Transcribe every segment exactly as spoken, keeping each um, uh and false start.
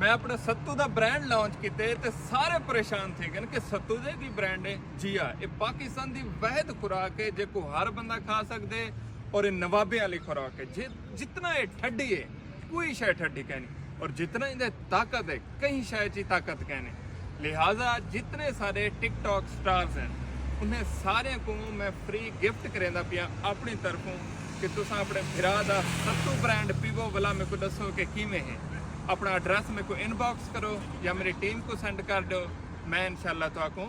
میں اپݨے ستو دا برانڈ لانچ کیتے تے سارے پریشان تھی ڳئے کہ ستو دے کی برانڈ ہے۔ جی ہا، یہ پاکستان دی واحد خوراک ہے جیکو ہر بندہ کھا سڳدے، اور یہ نوابیں والی خوراک ہے۔ جے جتنا یہ ٹھڈی ہے، کوئی شے ٹھڈی کائنی، اور جتنا اندے طاقت ہے، کہیں شے چی طاقت کائنی۔ لہٰذا جتنے سارے ٹک ٹاک سٹارز ہیں، انہیں سارے کو میں فری گفٹ کریندا پیاں اپنی طرفوں کہ تساں اپنے بھرا دا ستو برانڈ پیوو، ولا میرے کو دسو کہ کیویں ہے۔ اپنا ایڈریس میرے کو ان باکس کرو یا میری ٹیم کو سینڈ کر دو، میں انشاءاللہ تہاکوں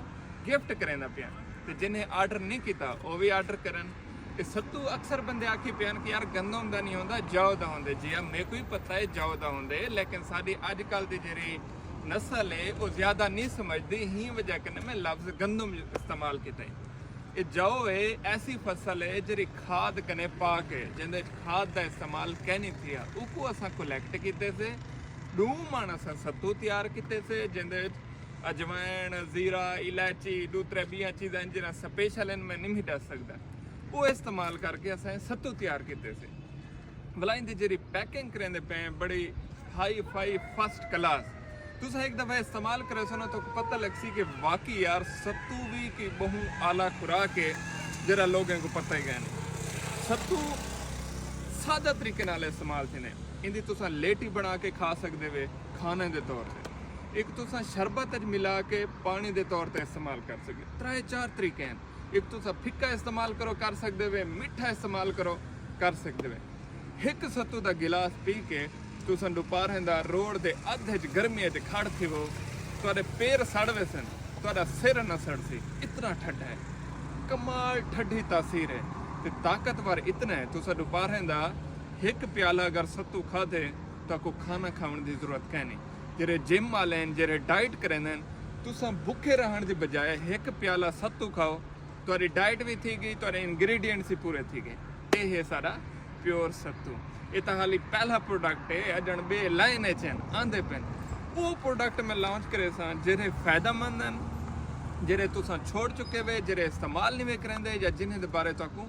گفٹ کریندا پیاں۔ تے جنہیں آرڈر نہیں کیتا، او وی آرڈر کرن۔ تے ستو اکثر بندے آکھی پین کہ یار گندم دا نہیں ہوندا، جو دا ہوندے۔ جی ہاں، میرے کو ہی پتہ ہے جو دا ہوندے، لیکن ساری اج کل دی جڑی نسل ہے، وہ زیادہ نہیں سمجھدی۔ ہی وجہ کنے میں لفظ گندم استعمال کیتا ہے۔ یہ جو ہے، ایسی فصل ہے جڑی کھاد کنے پاک ہے، جندے وچ کھاد دا استعمال کہیں نہیں تھیا۔ اوکو اساں کلیکٹ کیتے سے، ڈو من اساں ستو تیار کیتے سے، جندے وچ اجوائن، زیرہ، الائچی، ڈو ترے بیاں چیزاں ہن جنہاں سپیشل ہن، میں نہیں ڈس سکدا۔ وہ استعمال کر کے اساں ستو تیار کیتے سے۔ ولا ایندی جڑی پیکنگ کریندے پئے ہیں، بڑی ہائی فائی، فرسٹ کلاس۔ تساں ایک دفعہ استعمال کرے سو نا، تو پتہ لگ سی کہ واقعی یار ستو بھی کی بہوں اعلیٰ خوراک ہے، جڑا لوگوں کو پتہ ہی کائنی۔ ستو سادہ طریقے نال استعمال تھیندے۔ ایندی تساں لیٹی بنا کے کھا سکدے وے کھانے دے طور تے۔ ایک تساں شربت وچ ملا کے پانی دے طور تے استعمال کر سکدے۔ ترائے چار طریقے ہیں۔ ایک تساں پھکا استعمال کرو، کر سکدے وے، میٹھا استعمال کرو، کر سکدے وے۔ ہک ستو دا گلاس پی کے تساں ݙوپہریں دا روڈ دے ادھ وچ گرمی وچ کھڑ تھیوو، تہاݙے پیر سڑ ویسن، تہاݙا سر نہ سڑسی، اتنا ٹھڈا ہے۔ کمال ٹھڈی تاثیر ہے تے طاقتور اتنا ہے، تساں ݙوپہریں دا ہک پیالہ اگر ستو کھادے، تہاکوں کھانا کھاوݨ دی ضرورت کائنی۔ جیڑھے جم والے ہن، جیڑھے ڈائٹ کریندے ہن، تساں بکھے رہݨ دی بجائے ہک پیالہ ستو کھاؤ، تہاݙی ڈائٹ وی تھی ڳئی، تہاݙے انگریڈینٹس وی پورے تھی ڳئے۔ اے ہے ساݙا پیور ستو۔ اے تاں حالی پہلا پروڈکٹ ہے، اڄݨ ٻئے لائن اچ ہن، آندے پن۔ او پروڈکٹ میں لانچ کریساں جیڑھے فائدہ مند ہن، جیڑھے تساں چھوڑ چکے وے، جیڑھے استعمال نہیں وے کریندے یا جنہیں دے بارے تہاکوں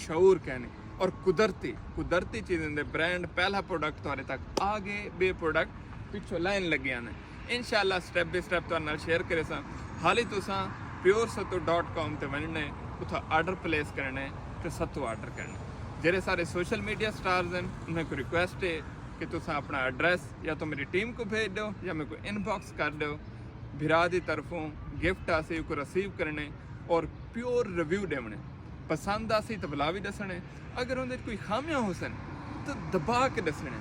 شعور کائنی۔ اور قدرتی، قدرتی چیزیں دے برانڈ، پہلا پروڈکٹ تہاݙے تک آ ڳئے، ٻئے پروڈکٹ پچھوں لائن لڳیاں نے۔ انشاءاللہ سٹیپ بائی سٹیپ تہاݙے نال شیئر کریساں۔ حالی تساں پیور ستو ڈاٹ کام تے ونڄݨے، اتھاں آرڈر پلیس کرݨے تے ستو آرڈر کرݨے۔ جیڑھے سارے سوشل میڈیا سٹارز ہن، انہیں کوں ریکویسٹ ہے کہ تساں اپݨا ایڈریس یا تو میری ٹیم کوں بھیج ݙیو یا میرے کوں ان باکس کر ݙیو۔ بھرا دی طرفوں گفٹ آسی، اوکوں ریسیو کرݨے اور پیور ریویو ݙیوݨے۔ پسند آسی تاں ولا وی ݙسݨے، اگر اوندے وچ کوئی خامیاں ہوسن تاں دبا کے ݙسݨے۔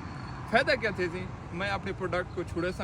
فائدہ کیا تھیسی؟ میں اپݨے پروڈکٹ کوں چھوڑیساں